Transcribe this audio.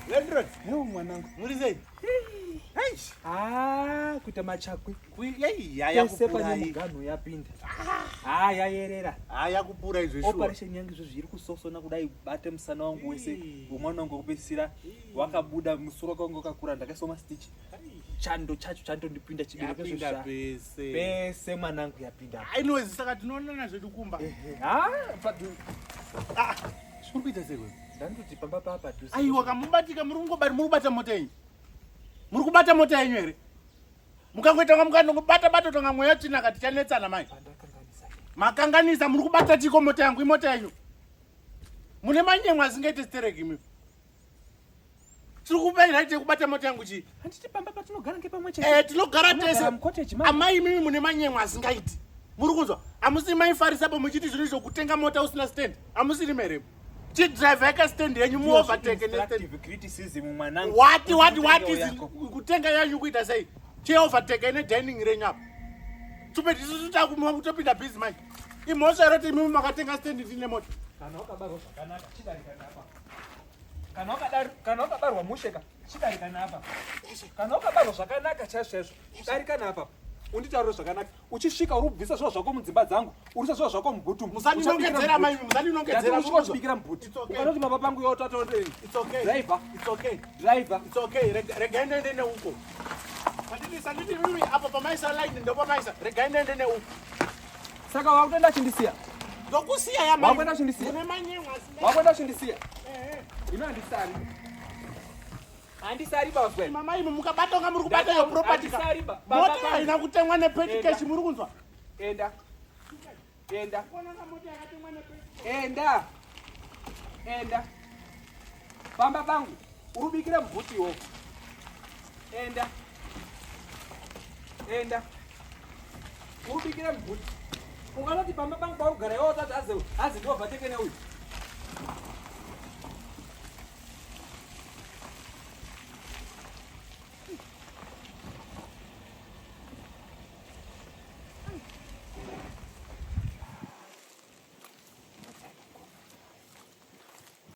Landlord, Hewo mwanangu. muri sei? Eish. Ah, kuita machakwi. Yei, yaya Pese pane kupurai. muganhu yapinda. Ah, yayerera. Haya kupura izvo shuwa. Operation yangu izvozvi iri kusosona kudai bate musana wangu wese Ii. wemwana wangu wekupedzisira wakabuda musoro wake wanga wakakura ndakaiswa mastitch. Chando chacho chandondipinda chibereko Yapinda izvozvi. pese. Pese mwanangu yapinda. Anyways, saka tinoonana zvedu kumba. Ah, padu. Ah, zviri kuita sei wewe? Ndandoti pamba papa padhuze. Aiwa kamubatika muri kungobata muri kubata mota yenyu. Muri kubata mota yenyu here? Mukangoita nga mukandongobata bata tonga mweya tsvina kati tichanetsana mai. Pandakanganisa. Makanganisa muri kubata chiko mota yangu imota yenyu. Mune manyemwe asingaite stereki imi. Tiri kupai right yekubata mota yangu chii? Handiti pamba patinogara ngepamwe chete. Eh, tinogara Tinogara tese. mucottage mako. Amai imimi mune manyemwe asingaiti. Muri kunzwa? Hamusi maifarisa po muchiti zvinhu zvokutenga mota usina stand. Hamusiri mere. Chidrive yaka stand yenyu muovertake nestand. Constructive criticism mwanangu. What what what Kutenga is yako. kutenga yanyu kuita sei? Chiovertake ne dining renyu apa. Tupe isusu takumwa kutopinda busy manje. Imhosva here kuti imimi makatenga stand ndine mota. Kana wakabarwa zvakanaka chidarika napa. Kana wakadaro kana wakabarwa mushe ka chidarika napa. Kana wakabarwa zvakanaka chaizvo chaizvo darika napa. Unditaurire zvakanaka. Uchisvika uri kubvisa zvinhu zvako mudzimba dzangu, uri kuisa zvinhu zvako mubhutu. Musaninongedzera mai, musaninongedzera. Uchibikira mubhutu. It's okay. Ukanoti baba pangu iwe utatote. It's okay. Driver. It's okay. Driver. It's okay. Regai ndiende neuko. Sanditi sanditi mimi apa pamaisa line ndopamaisa. Regai ndiende neuko. Saka wakutoenda chindisiya. Ndokusiya ya mai. Wakwenda chindisiya. Mune manyemwe asingaiti. Wakuenda chindisiya. Ino handisari. Handisari baba. Mama imi mukabata unga muri kubata yo property ka. Handisari ba- baba Mota pangu. haina kutengwa nepetty Enda. cash muri kunzwa. Enda. Enda. Kuona mota yakatengwa nepetty. Enda. Enda. Pamba pangu. Urubikire mubhuti iwo. Enda. Enda. Urubikire mubhuti. Unganoti pamba pangu paugara iwe utati aze aze ndiovateke neuyu.